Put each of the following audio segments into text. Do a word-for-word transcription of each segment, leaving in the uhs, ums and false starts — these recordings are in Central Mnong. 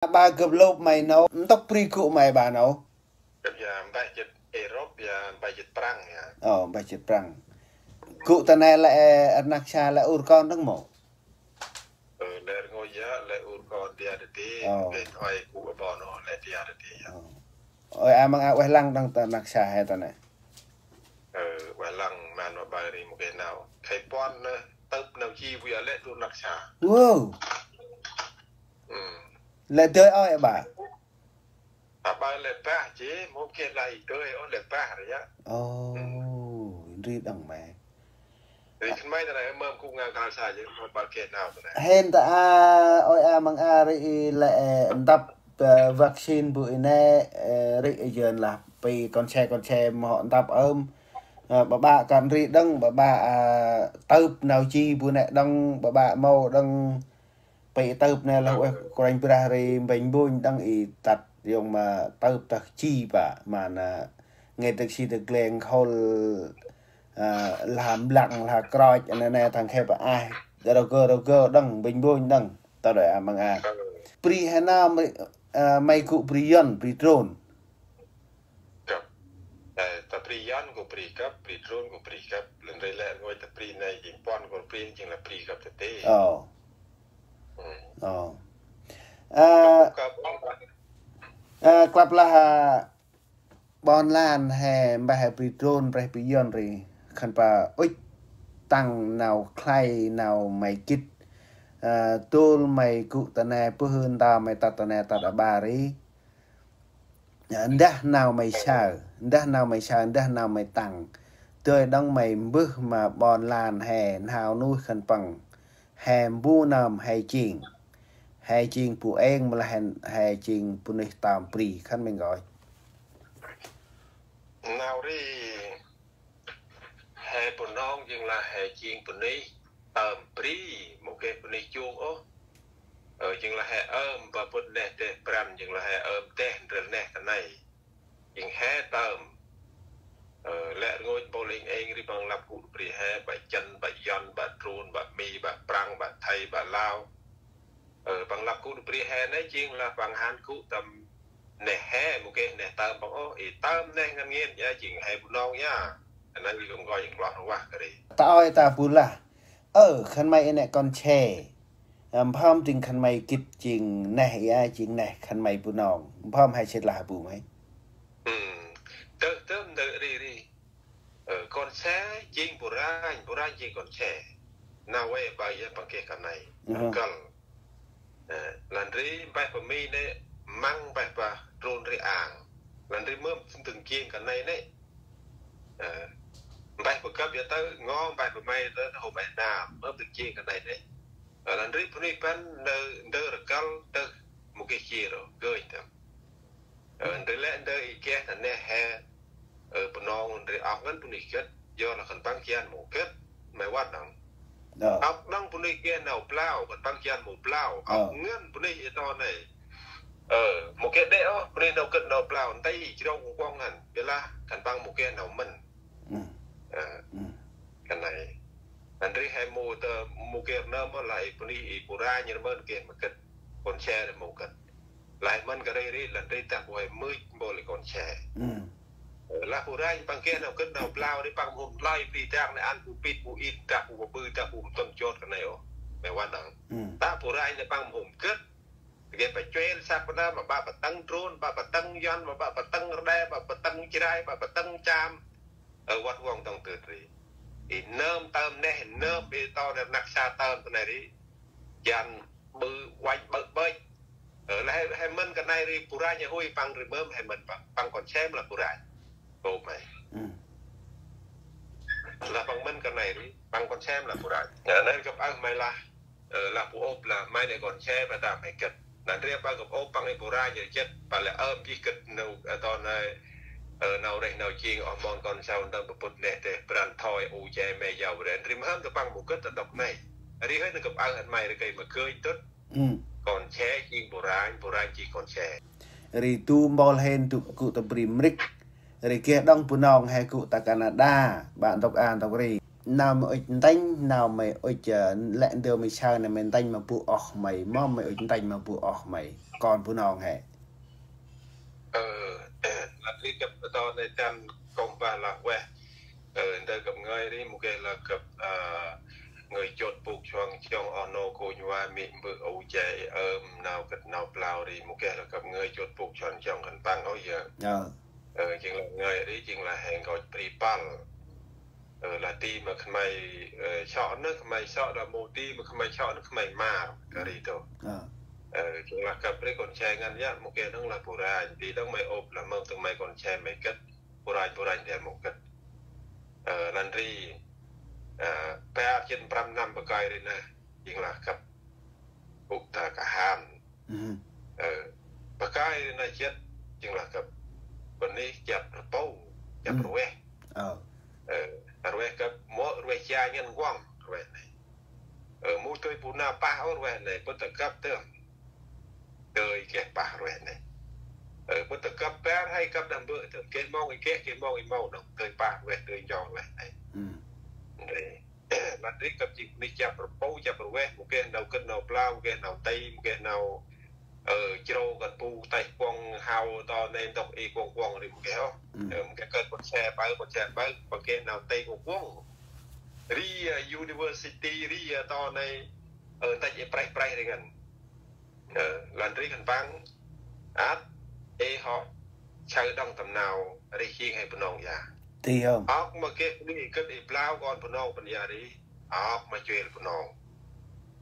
Ƀa gâp lôp may nô, ntŭk bri gŭ may ƀa nô? Gâp ya mbah jêt Êrôp ya, mbah jêt Prăng ya. Ơ, mbah jêt Prăng. Gŭ ta nê lĕ, ơ, rnăk sa lĕ ur kon đŏng mâu? Ơ, lĕ rngôch ya, lĕ ur kon dia dadê, ơ, geh thoi gŭ ƀon ôh lĕ dia dadê ya. Ơ. Ôi a măng a ueh lăng đŏng ta rnăk sa he ta nê. Ơ, ueh lăng man ma ƀa ri mâu geh nau. Khay puăn nê, tơp nau ji bu ya lĕ du rnăk sa. Wow. Lĕ dơi ôi a ƀa. A ƀa lĕ bah ji, mâu geh lai dơi ôh lĕ bah ri ya. Ơ, ri đŏng may. Ri khân may ta nê, mâm gŭ ngăn kral sa ji, mâu ƀa geh nau ta nê. Hên ta a, ôi a măng a ri i lĕ, ơ, ntăp, ơ, vaccine bu i nê, ơ, ri i jơn lah pi kon se kon se mâu hŏ ntăp ơm. Ơ, ƀa ƀa kăn ri đŏng, ƀa ƀa, ơ, tơp nau ji bu nê đŏng, ƀa ƀa mâu đŏng. Pi tơp nê lah ueh Kôranh Brah ri mbanh mbunh đŏng i tât yong ma tơp tah ji ƀa ma nê ngê dâk si dâk leng khôl, ơ, lah mblăng lah kroch nê nê thăng khe ƀa ah. Rô gơ, rô gơ đŏng, mbanh mbunh đŏng. Ta đôi a măng a. Bri he nau may, ơ, may gŭ bri Yuăn, bri Drôn. Gâp. Ơ, ta bri Yuăn gŭ bri gâp, bri Drôn gŭ bri gâp. Lĕ ndri lĕ rngôch ta bri nê jêng puăn gŭ bri jêng lah bri gâp ta tê. Ơ. Ơ. Ơ, klăp lah, ơ, ƀon lan he mbah he bri Drôn, brah bri Yuăn ri. Khân pă ŭch tăng nau khlay nau may gĭt. Ơ, dôl may gŭ ta nê bơh hưn ta may tât ta nê tât a ƀa ri. Ndah nau may saơ, ndah nau may saơ, ndah nau may tăng. Dơi đŏng may mbơh ma ƀon lan he, nau nuih khân păng. He mbu nơm he jêng. He jêng bu êng mâu lah he, he jêng bunuyh tơm bri khân may nkoch. Nau ri. He Bunong jêng lah he jêng bunuyh tơm bri, mâu geh bunuyh chuông ôh. Ơ, jêng lah he ơm ba bŭt neh deh brăn, jêng lah he ơm deh ndrel neh ta nây. Jêng he tơm. Ơ, lĕ rngôch mpôl êng êng ri păng lăp gŭ bri he, ƀă Chăn, ƀă Yuăn, ƀă Drôn, ƀă Mi, ƀă Prăng, ƀă Thai, ƀă Lao. Ơ, păng lăp gŭ bri he nê jêng lah păng hăn gŭ tâm neh he, mâu geh neh tơm păng ôh, i tơm neh ngăn ngên ya, jêng he Bunong ya. Nê i gŭ ngơi jêng kloh rvah kơ ri. Ta ôi ta bu lah. Ơ, khân may i nê kon se. Ơ, mphâm dâng khân may gĭt jêng neh ya, jêng neh khân may Bunong. Mphâm he sĭt lah bu may. Ưm. Tơ, tơ, ndơ ri ri. Ơ, kon se jêng bu ranh, bu ranh jêng kon se. Nau ueh ƀa ya păng geh kơt nây. Ơ. Kăl. Ơ, lah ndri mbah pa Mi nê, măng mbah pa Drôn ri ang. Lah ndri mơm dâng jêng kơt nây nê. Ơ, mbah pa gâp ya tơ, ngo mbah pa Mi tơ, hôm e nam, mơm dâng jêng kơt nây nê. Ơ, lah ndri bunuyh păng ndơ, ndơ rkăl, tơ, mâu geh jêr ôh, gơnh tơm. Ơ, ndri lĕ ndơ i geh ta neh he, ơ, Bunong ndri ŏk ngăn bunuyh gĭt, yor lah khân păng jan mâu gĭt, may văt đŏng. Ơ. Ŏk đŏng bunuyh geh nau blau, khân păng jan mâu blau. Ơ. Ŏk ngăn bunuyh i to nê. Ơ, mâu geh đê̆ ôh, bunuyh nau gĭt nau blau, nti jrông kuŏng hăn, bi lah khân păng mâu geh nau mĭn. Ơ, kơt nây. Lah ndri he mâu tơ, mâu geh nơm lah i bunuyh i bu ranh rmơ̆n geh mâu gĭt. Kon se ri mâu gĭt. Lah mĭn kơ ri ri, lah ndri tah bu he mưch mpôl i kon se. Lah bu ranh păng geh nau gĭt nau blau ri păng mâu hôm lai bri dak nê ăn bu pit bu it, dak bu bư, dak bu mtŭn jot kơt nây ôh. May văt đŏng. Tah bu ranh nê păng mâu hôm gĭt. Geh pa chuêl săk pa nơm, ƀă pa tâng Drôn, ƀă pa tâng Yuăn, ƀă pa tâng Rđê, ƀă pa tâng Jrai, ƀă pa tâng Cham. Ơ, văt vŏng tâng tưt ri. I nơm tơm neh, nơm i to nê rnăk sa tơm ta nê ri. Jan ƀư văch ƀơ̆ ƀơch. Ơ, lah he, he mĭn kơt nây ri bu ranh he hui păng ri mơm he mĭn păng. Păng kon se mâu lah bu ranh. Ơ may. Lah păng mĭn kơt nây ri, păng kon se mâu lah bu ranh. Ơ, nê gâp ơh may lah. Ơ, lah bu ôp lah may nê kon se ƀa ta may gĭt. Lah ndri ƀa gâp ôp păng i bu ranh jêh jêt, ƀa lĕ ơm jêh gĭt nau, ơ, to nê, ơ, nau rêh nau jêng oh mon kon sau ndơm bơh bŭt neh deh brăn thoi u che me yau bre. Ndri mhâm ta păng mâu gĭt ta dŏk nây. Ri hơi nê gâp ơh hăn may ri kơi ma gơnh dŭt. Kon se jêng bu ranh, bu ranh jêng kon se. Ri du mpôl hên du gŭ ta bri Mrik. Ri geh đŏng Bunong he gŭ ta Canada, ƀa ntŭk a ntŭk ri. Nau may ŭch ntĭnh, nau may ŭch, ơ, lĕ ndơ may saơ nê may ntĭnh ma bu oh may, mâm may ŭch ntĭnh ma bu oh may, kon Bunong he. Ơ, lah ri gâp ta nê tăn kông ba lah ueh. Ơ, ndơ gâp ngơi ri mâu geh lah gâp, ơ, ngơi chôt bôk chuang chiong oh nô kônh wa mê̆ mbơ̆ u che ơm nau gĭt nau blau ri mâu geh lah gâp ngơi chôt bôk chuang chiong khân păng ôh yơh. Ơ. Ơ, jêng lah ngơi ri jêng lah he ngơi bri păl. Ơ, lah ti ma khân may, ơ, sŏ nơh khân may sŏ, lah mâu ti ma khân may sŏ nơh khân may mar, kơt ri tơ. Ơ, jêng lah gâp ri kon che ngăn yă mâu geh nơh lah bu ranh, ti nơh may ôp lah mâu tơ̆ng may kon che may gĭt, bu ranh bu ranh dê mâu gĭt. Ơ, lah ri, ơ, bar jê̆t prăm năm bơh kơi ri nơh, jêng lah gâp ŭch ta kahan. Ơ, bơh kơi ri nơh jê̆t, jêng lah gâp bơh neh jăp rpu, jăp rveh. Ơ, rveh gâp mâu rveh jay ngăn guăng rveh nê. Ơ, mâu dơi bu nau pah ôh rveh nê, bơh ta gâp tơm. Dơi geh pah rveh nê. Ơ, bơh ta gâp bar hay gâp đah mbơ̆ tơm. Geh mông i geh, geh mông i mâu nơh, dơi pah rveh, dơi njong rveh nê. Nê. Lah ri gâp jêng neh jăp rpu, jăp rveh, mâu geh nau gĭt nau blau, mâu geh nau ti, mâu geh nau, ơ, jrô kơt bu taih kuŏng hao ta nê ntŭk i kuŏng kuŏng ri mâu geh ôh. Ơ, mâu geh kơt kon se ƀaơ, kon se ƀaơ, mâu geh nau ti kuŏng kuŏng. Ri, ơ, university, ri, ơ, ta nê, ơ, ntĭnh i preh preh ri ngăn. Ơ, lah ri khân păng, ăt, ê hŏ, saơ đŏng tâm nau, ri jêng he Bunong ya. Ti ơm. Ŏk ma geh bunuyh gĭt i blau kon Bunong păng ya ri, ŏk ma chuêl Bunong.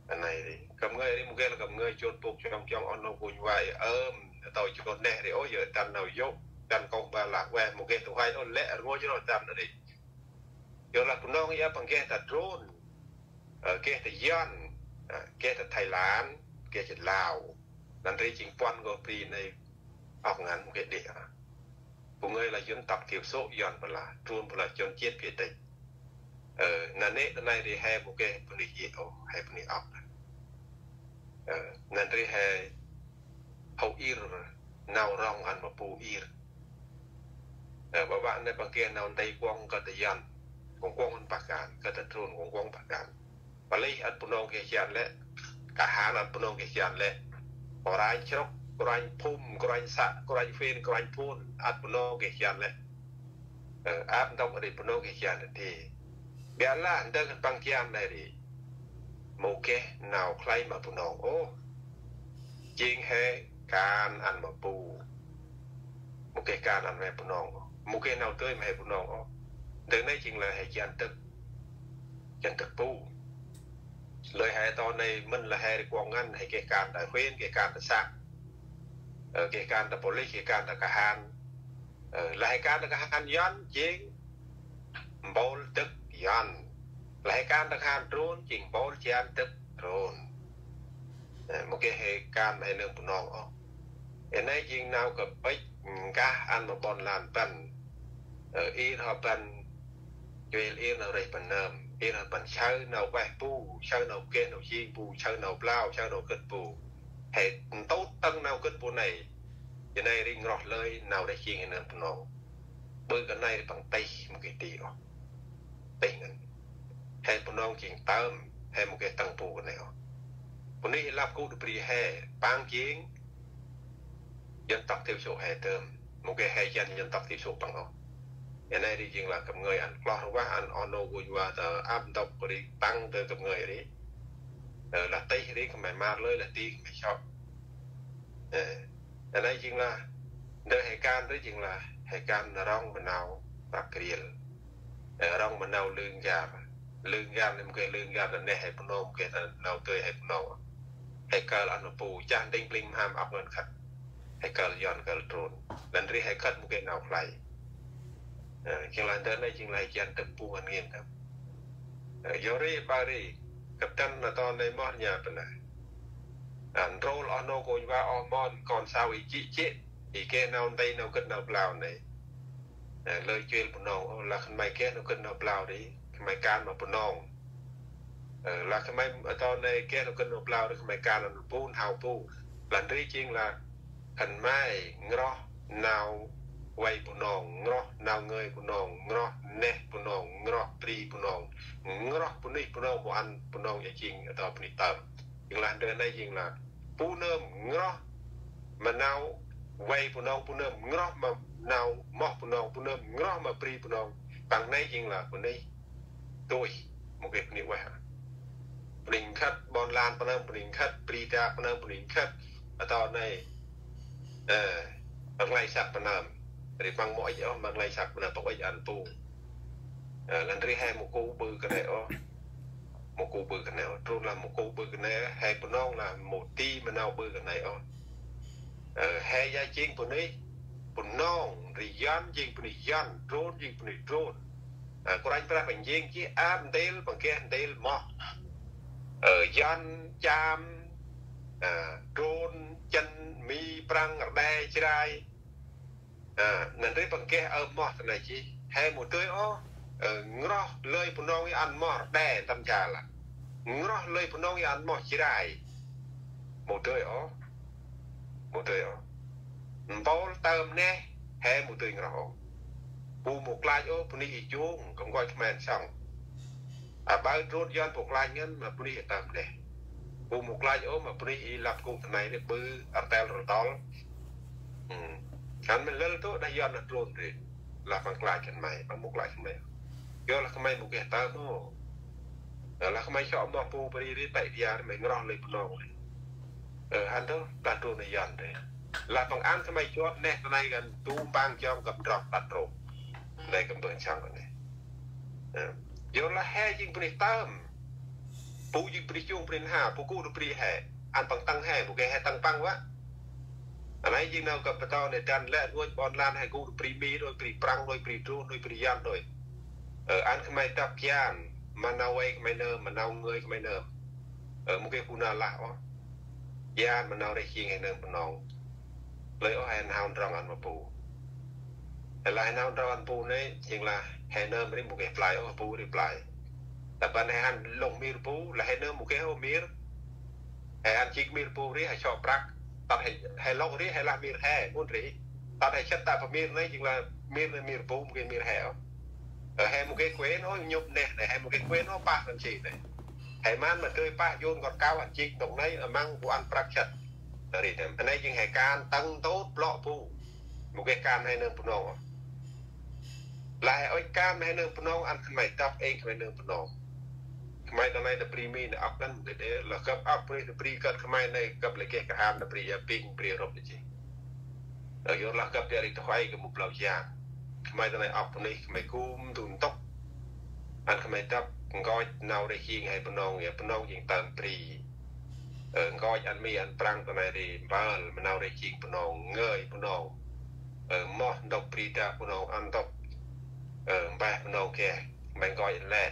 Anei ri, gâp ngơi ri mâu geh lah gâp ngơi chôt bôk chuang chiong oh nô kônh wa i ơm, tâo chôt neh ri ôh yơh tăn nau yô̆, tăn kông ba lah ueh mâu geh tu hay ôh lĕ rngôch ro tăn ri. Yơh lah Bunong ya păng geh ta Drôn, ơ, geh ta Yuăn, ơ, geh ta Thái Lan, geh ta Lao. Lah ri jêng puăn gâp bri nê ŏk ngăn mâu geh đê̆. Bu ngơi lah dân tộc thiểu số Yuăn bu lah, Drôn bu lah chôn chiết biệt tịch. Ơ, nê nê ta nê ri he mâu geh bunuyh i ôh, he bunuyh ŏk. Ơ, lah ri he hâu ir nau rŏng ăn ma bu ir. Ơ, ƀă ƀă nê păng geh nau nti kuŏng kơt ta Yuăn, kuŏng kuŏng ăn pah kan, kơt ta Drôn kuŏng kuŏng pah kan. Pă lih ăt Bunong geh jan lĕ, kahan ăt Bunong geh jan lĕ. Kôranh srŭk, kôranh phung, kôranh să, kôranh phên, kôranh phun, ăt Bunong geh jan lĕ. Ơ, ăt ntŭk ri Bunong geh jan lĕ ti. Biă lah ndơ khân păng jan nê ri. Mâu geh nau khlay ma Bunong ôh. Jêng he kan ăn ma bu. Mâu geh kan ăn ma he Bunong ôh. Mâu geh nau dơi ma he Bunong ôh. Ndơ nê jêng lah he jan dâk. Jan dâk bu. Lơi he ta nê mĭn lah he ri kuŏng ngăn, he geh kan ta huyện, geh kan ta xã. Ơ, geh kan ta police, geh kan ta kahan. Ơ, lah he kan ta kahan Yuăn, jêng mpôl dâk Yuăn. Lah he kan ta kahan Drôn, jêng mpôl jan dâk Drôn. Ơ, mâu geh he kan he nơm Bunong ôh. Ơ, nê jêng nau gâp ŭch nkah ăn ma ƀon lan păng. Ơ, ir hŏ păng, chuêl ir nau rêh păng nơm, ir hŏ păng saơ nau ueh bu, saơ nau geh nau jêng bu, saơ nau blau, saơ nau gĭt bu. He ntŭt tâng nau gĭt bu nê. Jêh nê ri ngroh lơi nau rêh jêng he nơm Bunong. Ƀư kơt nê ri păng tih mâu geh ti ôh. Tih ngăn. He Bunong jêng tơm, he mâu geh tâng bu kơt nê ôh. Bunuyh lăp gŭ đu bri he, păng jêng dân tộc thiểu số he tơm. Mâu geh he jan dân tộc thiểu số păng ôh. Ơ, nê ri jêng lah gâp ngơi ăn kloh rvah ăn oh nô kônh wa ta ăp ntŭk ri tăng ta gâp ngơi ri. Ơ, lah tih ri khân may mar lơi, lah ti khân may sŏ. Ơ, ơ, nê jêng lah, ndơ he kan ri jêng lah, he kan rŏng ma nau prăk riêl. Ơ, rŏng ma nau lư n'gar. Lư n'gar nê mâu geh lư n'gar ta neh he Bunong, mâu geh ta nau dơi he Bunong. He kơl ăn ma bu, chah ndĭng bling mham ăp ngăn khât. He kơl Yuăn kơl Drôn. Lah ri he khât mâu geh nau khlay. Ơ, jêng lah ndơ nê jêng lah he jan dâk bu ngăn ngên tăm. Ơ, yơh ri, ƀă ri, gâp tăn nau ta nê moh nha păng nê. Ơ, nrôl oh nô kônh wa oh mon, kon sau i jê̆ jê̆, i geh nau nti nau gĭt nau blau nê. Ơ, lơi chuêl Bunong, ơ, lah khân may geh nau gĭt nau blau ri, khân may kan ma Bunong. Ơ, lah khân may ta nê geh nau gĭt nau blau ri, khân may kan ăn bu, n'hao bu. Lah ri jêng lah khân may ngroh nau vay Bunong, n'groh nau ngơi Bunong, n'groh neh Bunong, n'groh bri Bunong, n'groh bunuyh Bunong mâu ăn Bunong ya jêng atâo bunuyh tơm. Jêng lah ndơ nây jêng lah bu nơm n'groh ma nau vay Bunong, bu nơm n'groh ma nau moh Bunong, bu nơm n'groh ma bri Bunong. Păng nây jêng lah bunuyh tui mâu geh bunuyh ueh. Bunuyh nkhât ƀon lan Bunong, bunuyh nkhât bri dak Bunong, bunuyh nkhât atâo nây, ơ, rnglay săk Bunong. Ri păng mâu ŭch ôh ma rnglay săk Bunong, păng ŭch ăn bu. Ơ, lah ndri he mâu gŭ ƀư kơt nây ôh. Mâu gŭ ƀư kơt nây ôh. Trŭn lah mâu gŭ ƀư kơt nây, he Bunong lah mâu di ma nau ƀư kơt nây ôh. Ơ, he ya jêng bunuyh Bunong, ri Yuăn jêng bunuyh Yuăn, Drôn jêng bunuyh Drôn. Ơ, Kôranh Brah păng jêng jêh ăp ntil, păng geh ntil moh. Ơ, Yuăn, Cham, ơ, Drôn, Chĭn, Mi, Prăng, Rđe, Jrai. Ơ, năn ri păng geh ơ moh ta nây jêh. He mâu dơi ôh, ơ, n'groh lơi Bunong i ăn moh Rđe ntăn ka lah. N'groh lơi Bunong i ăn moh Jrai. Mâu dơi ôh. Mâu dơi ôh. Mpôl tơm neh, he mâu dơi n'groh ôh. Bu mâu klach ôh, bunuyh i jung, kăm nkoch kmen sŏng. Aƀaơ Drôn Yuăn bu klach ngăn, ma bunuyh i tơm neh. Bu mâu klach ôh, ma bunuyh i lăp gŭ ta nây ri ƀư, artel rtol. Hmm. Ăn mĭn lĕ tŭ đah Yuăn đah Drôn ri. Lah păng klach khân may, păng mâu klach khân may. Yor lah khân may mâu geh tơm ôh. Lah khân may sŏ moh bu bri ri, tĕ dia ri, may n'groh lơi Bunong ri. Ơ, hăn tŭ, đah Drôn nây Yuăn ri. Lah păng ăn khân may jot neh ta nây găn du mpang jong gâp ndrŏng đah Drôn. Nây gâp mbơh nsăng ta nây. Ơ. Yor lah he jêng bunuyh tơm. Bu jêng bunuyh jung bunuyh n'ha, bu gŭ ta bri he. Ăn păng tăng he, bu geh he tăng păng vă. Nây jêng nau gâp ƀă tâo nây dăn lĕ rngôch ƀon lan he gŭ ta bri Mi đôi, bri Prăng đôi, bri Drôn đôi, bri Yuăn đôi. Ơ, ăn khân may dăp jan ma nau vay khân may nơm, ma nau ngơi khân may nơm. Ơ, mâu geh bu nau lah ôh. Jan ma nau rêh jêng he nơm Bunong. Lơi ôh he n'hao ndrŏng ăn ma bu. He lah he n'hao ndrŏng ăn bu nây, jêng lah he nơm ri mâu geh play ôh, bu ri play. Lah bân he hăn lŏng mir bu, lah he nơm mâu geh ôh mir. He ăn jêng mir bu ri, he sŏ prăk. Tât he, he lŏng ri, he lah mir he, ƀon ri. Tât he sĭt tă pơ mir nây, jêng lah mir nây mir bu, mâu geh mir he ôh. Ơ, he mâu geh quên ôh, nhŭp neh nây, he mâu geh quên ôh, pah ăn jêng nây. He mân ma dơi pah, yôn kon kau ăn jêng, dŏng nây, ơ, măng bu ăn prăk sĭt. Ri nây, nây jêng he kan tăng tôt blŏ bu. Mâu geh kan he nơm Bunong ôh. Lah he ŭch kan he nơm Bunong, ăn khân may dăp êng khân may nơm Bunong. Khân may ta nây ta bri Mi nây ŏk ngăn mâu geh đê, lah gâp ŏk bri, ta bri kơt khân may nây gâp lĕ geh kahan, ta bri ya ping, bri rŭp nây jêh. Ơ, yor lah gâp ri ta khuay gâp mâu blau jan. Khân may ta nây ŏk bunuyh, khân may gŭm du ntŭk. Ăn khân may dăp nkoch nau rêh jêng he Bunong, ya Bunong jêng tơm bri. Ơ, nkoch ăn Mi ăn Prăng ta nây ri mpơl ma nau rêh jêng Bunong, ngơi Bunong. Ơ, moh ntŭk bri dak Bunong ăn ntŭk. Ơ, mpeh Bunong geh, may nkoch ăn lĕ.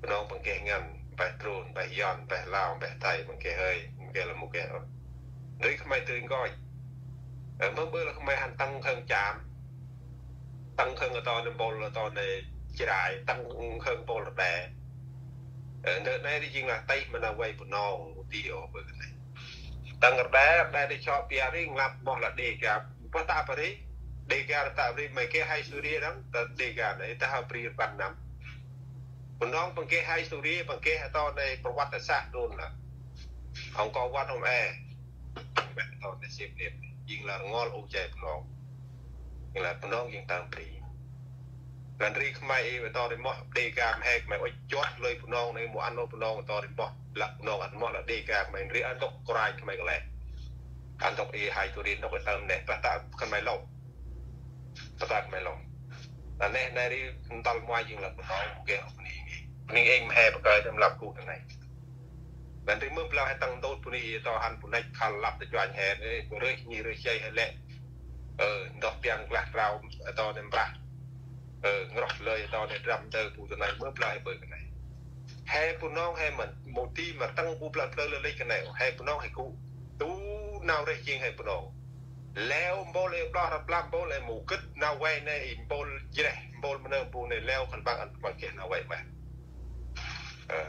Bunong păng geh ngăn, mpeh Drôn, mpeh Yuăn, mpeh Lao, mpeh Thai, păng geh hơi, păng geh lah mâu geh ôh. Ndri khân may dơi nkoch. Ơ, mơm ƀư lah khân may hăn tăng khân Cham. Tăng khân atâo nây mpôl, atâo nây Jrai, tăng khân mpôl Rđe. Ơ, ndơ nây ri jêng lah tih ma nau vay Bunong, mâu di ôh ƀư kơt nây. Tăng Rđe, Rđe ri sŏ pia ri, n'glăp moh lah Đêga. Pah tă pơ ri, Đêga ri tă pơ ri, may geh hai suri răng, ta Đêga nây, ta hao bri rpăn năm. Bunong păng geh hai suri, păng geh atâo nây prvăt ta sah đôn lah. Hŏng kâo văt hŏng e. Atâo nây sip nip, jêng lah rngol u jay Bunong. Jêng lah Bunong jêng tơm bri. Lah ndri khân may i atâo ri moh Đêga mhe khân may ŭch jot lơi Bunong nây mâu ăn ôh Bunong atâo ri moh. Lah Bunong ăn moh lah Đêga khân may ndri ăn ntŭk kôranh khân may kăl e. Ăn ntŭk i hai suri ntŭk i tơm neh, pah tă khân may lŏng. Pah tă khân may lŏng. Lah neh nây ri ntăl muay jêng lah Bunong, mâu geh ôh bunuyh êng. Bunuyh êng mhe bơh kơi tâm lăp gŭ ta nây. Lah ndri mơm blau he tăng ntŭt bunuyh i atâo hăn bu năch khăl lăp ta chuanh he, ơ, bu rêh nhi rêh jay he lĕ. Ơ, ndoh piăng klah trau, atâo nây mprah. Ơ, n'groh lơi atâo nây drăm ndơ bu ta nây mơm blau he ƀư kơt nây. He Bunong he mân, mâu di ma tăng bu blau plơ̆ lơ lĕ kơt nây. He Bunong he gŭ. Du nau rêh jêng he Bunong. Leo mpôl e bloh rap lăm mpôl e mâu gĭt nau vay nây, mpôl jreh, mpôl ma nơm bu nây leo khân păng ăn păng geh nau vay mah. Ơ,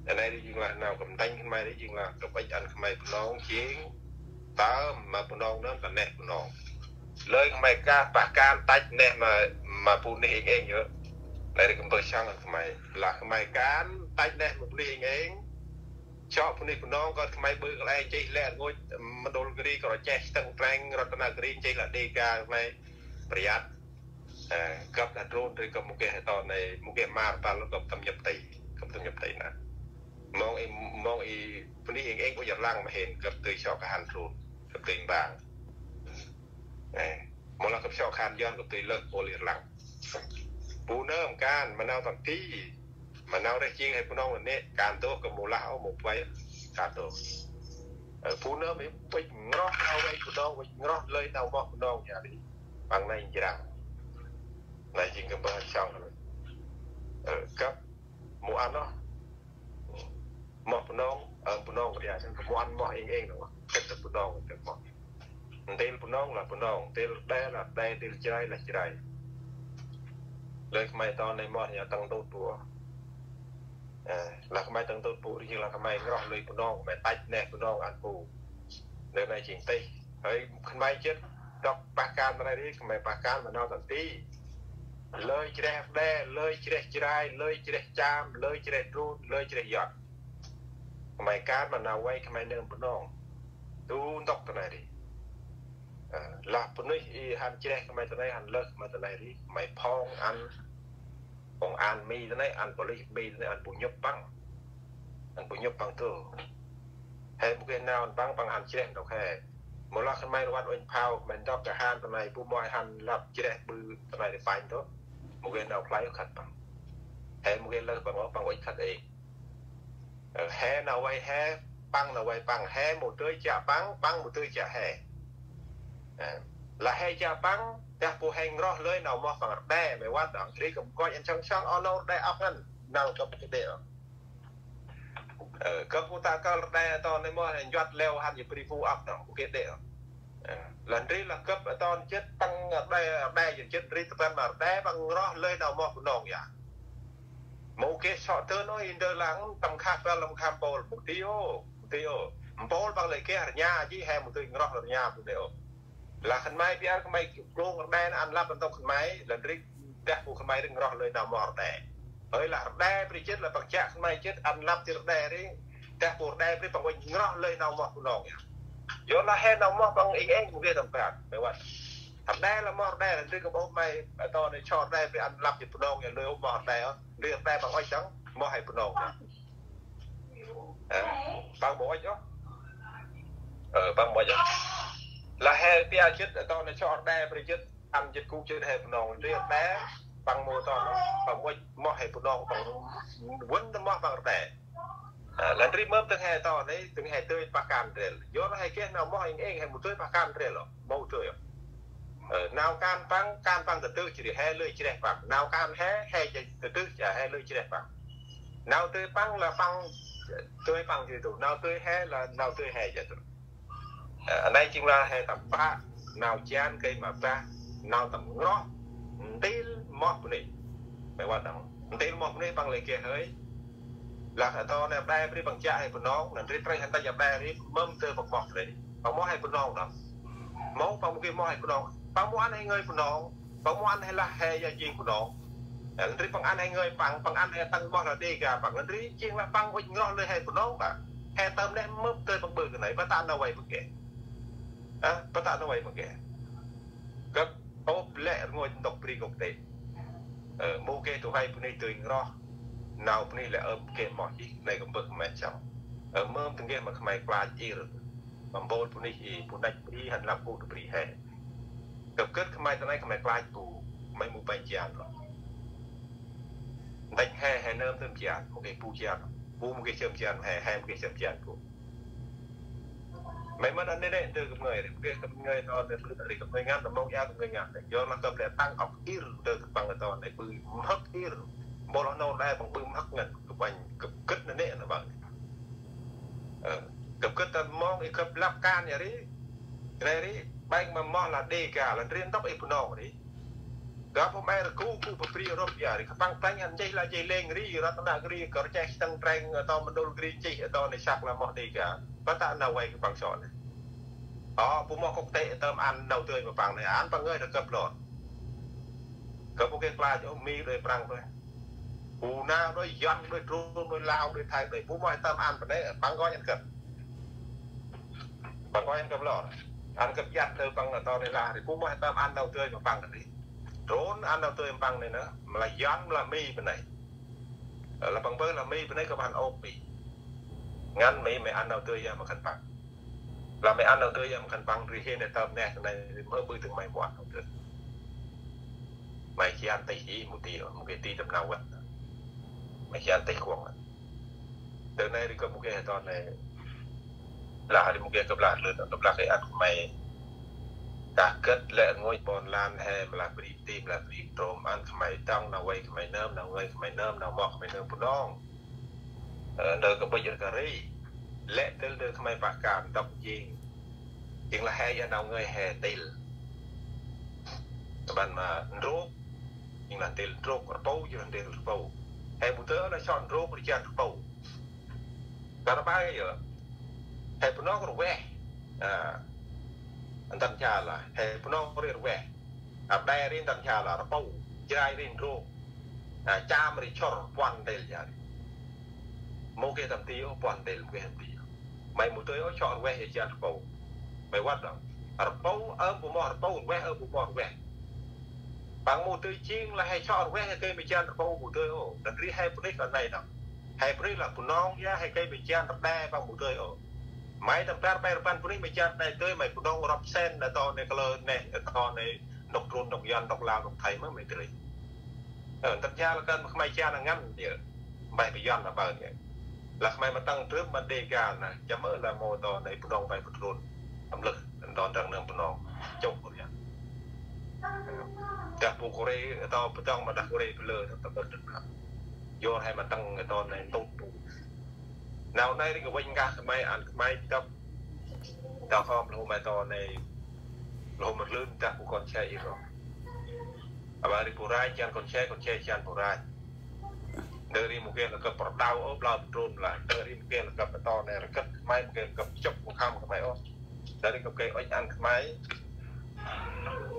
nây ri jêng lah nau gâp ntĭnh khân may ri jêng lah gâp ŭch ăn khân may Bunong jêng tơm ma Bunong nơm ta neh Bunong. Lơi khmay ka pah kan tăch neh ma, ma bu nih êng êng yơh. Lơi ri kơm bơh săng khmay. Lah khmay kan tăch neh ma bu nih êng êng. Chŏ bu nih Bunong kơ khmay ƀư kăl e nchih lĕ rngôch Mondulkiri kơ rô cheh Stâng Treng Ratanakiri nchih lah Đêga khmay. Priat. Ơ, gâp lah drôn ri kơ mâu geh he ton nê, mâu geh mar pal gâp tâm nhŭp ti. Gâp tâm nhŭp ti na. Mong i, mong i, bu nih êng êng ƀu yơh lăng ma hên gâp tui chŏ kơ hăn drôn. Gâp tui mbang. Ơ, mâu lah gâp chŏ khan yơn gâp tui lơh ƀu lĕ lăng. Bu nơm kan, ma nau tăm ti. Ma nau reh jêng he Bunong nê, kan tôh kơ mâu lah ôh mâu buay. Kan tôh. Ơ, bu nơm i, bêch ngroh nau vay Bunong, bêch ngroh lơi nau moh Bunong ya ri. Păng nai njrăng. Nai jêng kơ bơh săng. Ơ, gâp mâu ăn ôh. Moh Bunong, ơ, Bunong kơ dia, săng kơ mâu ăn moh êng êng nô. Kơ tơ Bunong, kơ moh. Ntil Bunong lah Bunong, ntil Đê lah Đê, ntil Jrai lah Jrai. Lơi khmay ton nê moh ya tăng tôt bu. Ơ, lah khmay tăng tôt bu, ri lah khmay ngroh lơi Bunong, khmay tăch neh Bunong ăn bu. Lơi nai jêng tih. Hơi khmay jêt, dŏk pah kan nai ri, khmay pah kan ma nau tăm ti. Lơi chreh Đê, lơi chreh Jrai, lơi chreh Cham, lơi chreh Drôn, lơi chreh Yot. Khmay kan ma nau vay khmay nơm Bunong. Tu ntŭk ta nai ri. Ơ, lah bu nih i hăn chreh khmay ta nai, hăn lơh khmay ta nai ri. Khmay phŏng ăn, phŏng ăn Mi ta nai, ăn police Mi ta nai, ăn bu nhŭp păng. Ăn bu nhŭp păng tơ. He mâu geh nau ăn păng, păng hăn chreh ntŭk he. Mâu lah khmay rvăt uănh phao, khmay ntŭk kơ hăn ta nai, bu moh hăn lăp chreh ƀư ta nai ri panh tơ. Mâu geh nau khlay khât păng. He mâu geh lơh păng ôh, păng uănh khât êng. Ơ, he nau vay he, păng nau vay păng, he mâu dơi chiă păng, păng mâu dơi chiă he. Ơ, lah he chiă păng, dah bu he ngroh lơi nau moh păng rđê, mâu văt dŏng, ri kơm koch ăn săng săng, oh nô rđê ăp ngăn, nau gâp kơ đê ôh. Ơ, gâp mâu ta kơl rđê ton nê moh, he njuăt leo hăn, ya bri bu ăp dŏng, bu kơ đê ôh. Ơ, lah ndri lah gâp ton jêt păng rđê, rđê jêt jêt ndri tơpăn ma rđê păng ngroh lơi nau moh Bunong ya. Mâu geh sŏ tơ nô i ndơ lăng tâm khak bal tâm kham mpôl, mâu ti ôh, mâu ti ôh. Mpôl păng lĕ geh rnha ji he mâu ti ngroh rnha bu đê ôh. Lah khân may biar khân may klông rđê na ăn lăp ntŭk khân may, lah ndri dah bu khân may ri ngroh lơi nau moh rđê. Hơi lah rđê bri jêt lah păng chiă khân may jêt ăn lăp ti rđê ri, dah bu rđê bri păng uănh ngroh lơi nau moh Bunong ya. Yor lah he nau moh păng êng êng mâu geh tâm ban, mâu văt. Rđê lah moh rđê, lah ndri kơ ƀuh may, ton nê chŏ rđê bri ăn lăp jêt Bunong ya, lơi ôh moh rđê ôh. Ndri rđê păng uănh dŏng, moh he Bunong ya. Ơ, păng mâu uănh ôh. Ơ, păng mâu uănh ôh. Lah he pia jêt, ton nê chŏ rđê bri jêt, ăn jêt gŭ jêt he Bunong, ndri rđê, păng mâu ton, păng mâu uănh moh he Bunong, păng vân tâm moh păng rđê. Ơ, lah ndri mơm tâng he ton nê, tâng he dơi pah kan ndrel. Yor lah he geh nau moh êng êng he mâu dơi pah kan ndrel ôh, mâu dơi ôh. Ơ, nau kan păng, kan păng ta dơi jêh ri he lơi chreh păng. Nau kan he, he jêh ta dơi jêh he lơi chreh păng. Nau dơi păng lah păng dơi păng jêh tơ. Nau dơi he lah nau dơi he jêh tơ. Ơ, nây jêng lah he tâm pă, nau jan gay ma bah, nau tâm ngroh, ntil moh bu nih. Mâu văt dŏng. Ntil moh bu nih păng lĕ geh hơi. Lah ton nê rđê bri păng chiă he Bunong, nê ndri trêh hăn tăch rđê ri, mơm tơ păng moh ri. Păng moh he Bunong dŏng. Mâu păng mâu geh moh he Bunong. Păng mâu ăn he ngơi Bunong. Păng mâu ăn he lah he ya jêng Bunong. Ơ, ndri păng ăn he ngơi păng, păng ăn he tăng moh lah Đêga păng. Ndri jêng lah păng uănh ngroh lơi he Bunong păng. He tơm nê mơm tơ păng ƀư kơ nây, ƀă tă nau vay păng geh. Ơ, ƀă tă nau vay păng geh. Gâp ôp lĕ rngôch ntŭk bri gâp tê. Ơ, mâu geh du huê bu nih dơi ngroh. Nau bu nih lĕ ơm geh moh jêh, nây kơm bơh khân may săng. Ơ, mơm tâng geh ma khân may klach ir. Ma mpôl bu nih i, bu năch bri, hăn lăp gŭ ta bri he. Gâp gĭt khân may ta nây khân may klach bu, khân may mâu ƀanh jan ôh. Năch he, he nơm tơm jan, mâu geh bu jan. Bu mâu geh jơm jan, he, he mâu geh jơm jan bu. May mân ăn nê nê, ndơ gâp ngơi ri, mâu geh gâp ngơi, ton nê ri gâp ngơi ngăn, tâm mông ya gâp ngơi ngăn. Yor lah gâp lĕ tăng ŏk ir, ndơ gâp păng ton nê ƀư mhơk ir. Mpôl oh nô rđê păng ƀư mhơk ngăn, gâp uănh, gâp gĭt nê nê nê păng. Ơ, gâp gĭt tâm mông i gâp lăp kan ya ri. Nê ri, ƀĕng ma moh lah Đêga, lah ndri ntŭk i Bunong ri. Gâp hôm e rgŭ gŭ bơh bri Ơrôp ya ri, khân păng plĕnh hăn nchih lah nchih lêng ri, Ratanakiri, kơ rcheh Stâng Treng, ton Mondulkiri nchih, ton nê săk lah moh Đêga. Ƀă tă nau vay khân păng sŏ nê. Ơ, bu moh kŏ tê tơm ăn nau dơi ma păng nê, ăn păng ngơi rơ gâp lor. Gâp bu kê kla jŏ Mi đôi Prăng đôi. Bu nau đôi Yuăn đôi Trung đôi Lao đôi Thái đôi. Bu moh tơm ăn păng nê, păng ngơi ăn gâp. Păng ngơi ăn gâp lor. Ăn gâp jăt đôi păng nê to nê lah. Bu moh tơm ăn nau dơi ma păng nê. Drôn ăn nau dơi ma păng nê nê. Mla Yuăn mla Mi păng nê. Ơ, lah păng bơ lah Mi păng nê gâp ăn ôp Mi. Ngăn Mi, Mi ăn nau dơi ya ma khân păng. Lah Mi ăn nau dơi ya ma khân păng ri hên nê tơm nê, nê, mơ bư tưng Mi mâu ăn nau dơi. Mi jan tih i mâu ti, mâu geh ti tâm nau wet. Mi jan tih kuŏng. Tơ nê ri gâp mâu geh ton nê. Lah ri mâu geh gâp lah lơ, gâp lah kê ăn Mi. Tah gĭt lĕ rngôch ƀon lan he, mlah bri ti, mlah bri trôm, ăn Mi tăng nau vay Mi nơm, nau vay Mi nơm, nau moh Mi nơm Bunong. Ơ, ndơ kơ bêch rơ kơ ri. Lĕ têl ndơ Khmer pah kan ntŭk jêng. Jêng lah he ya nau ngơi he têl. Tơbăn ma ndrôk. Jêng lah têl ndrôk, rpâu, jêng lah têl rpâu. He bu tơ lah sŏ ndrôk, rjan rpâu. Kar ƀai yơ. He Bunong rveh. A. Ntăn cha lah. He Bunong ri rveh. A, đe ri ntăn cha lah rpâu. Jrai ri ndrôk. A, cham ri chor, puăn têl ya ri. Mâu geh tâm ti ôh, puăn têl mâu geh tâm ti ôh. Mi mâu dơi ôh, sŏ rveh ya jan rpâu. Mi văt đŏng. Rpâu, ơm bu moh rpâu, rveh, ơm bu moh rveh. Păng mâu dơi jêng lah he sŏ rveh ya gay ma jan rpâu mâu dơi ôh. Đăng ri he bunuyh kơ nây đŏng. He bunuyh lah Bunong ya, he gay ma jan rđe păng mâu dơi ôh. Mi tâm bar bar păng bunuyh ma jan rđe dơi, Mi Bunong rŏp sen, nê to nê kalơ nê, to nê, nôk Drôn, nôk Yuăn, nôk Lao, nôk Thái mơ Mi dơi. Ơ, ntăk ja lah kơt ma Khmer jan ngăn yơ. Bai bi Yuăn lah bai yơ. Lah Khmer ma tăng trưm ma Đêga nê, jăm ơ lah mâu to nê Bunong bai bu Drôn. Tâm lơh, đon răng nơm Bunong. Chôk kơ ya. Dah bu Kôrê, to bu tong ma dah Kôrê bu lơ, to tâm lơh. Yor he ma tăng to nê tŭt bu. Nau nê ri kơ vênh ngah Khmer, ăn Khmer tŏk. Tŏk hŏm lhôm ma to nê. Lhôm ma lưn dah bu kon che i ro. Aƀaơ ri bu rai, jan kon che, kon che jan bu rai. Ndơ ri mâu geh lah gâp pơr đao ôh, blau bu Drôn lah. Ndơ ri mâu geh lah gâp to nê, rơ gâp Khmer, mâu geh lah gâp chŭp mâu khăm Khmer ôh. Ndơ ri gâp geh ŭch ăn Khmer.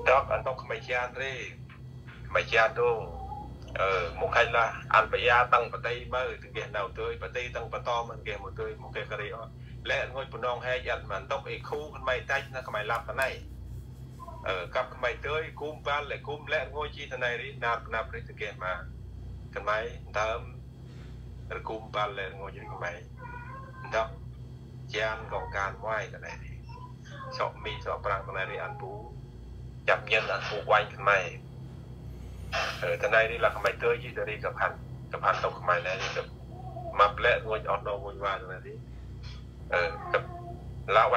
Tŏk ăn tŏk Khmer jan ri. Khmer jan đô. Ơ, mâu khay lah, ăn pa ya tăng pa tây mơ, tơ geh nau dơi, pa tây tăng pa to mơ, geh mâu dơi, mâu geh kơ ri ôh. Lĕ rngôch Bunong he, ăn ma ntŭk i khu, Khmer tăch, nê Khmer lăp ta nây. Ơ, kăp Khmer dơi, gŭm băl, lĕ gŭm lĕ rngôch chi ta nây ri, nar pa năp ri tơ geh ma. Khmer, ntơm, rgŭm băl lĕ rngôch ri Khmer. Ntŭk, jan gŏng kan muay ta nây ri. Sŏ Mi, sŏ Prăng ta nây ri ăn bu. Chấp nhận ăn bu uănh Khmer. Ơ, ta nây ri lah Khmer dơi jêh ta ri gâp hăn. Gâp hăn tŭk Khmer nê ri gâp. Măp lĕ rngôch oh nô ngôch va ta nây ri. Ơ, gâp. Lah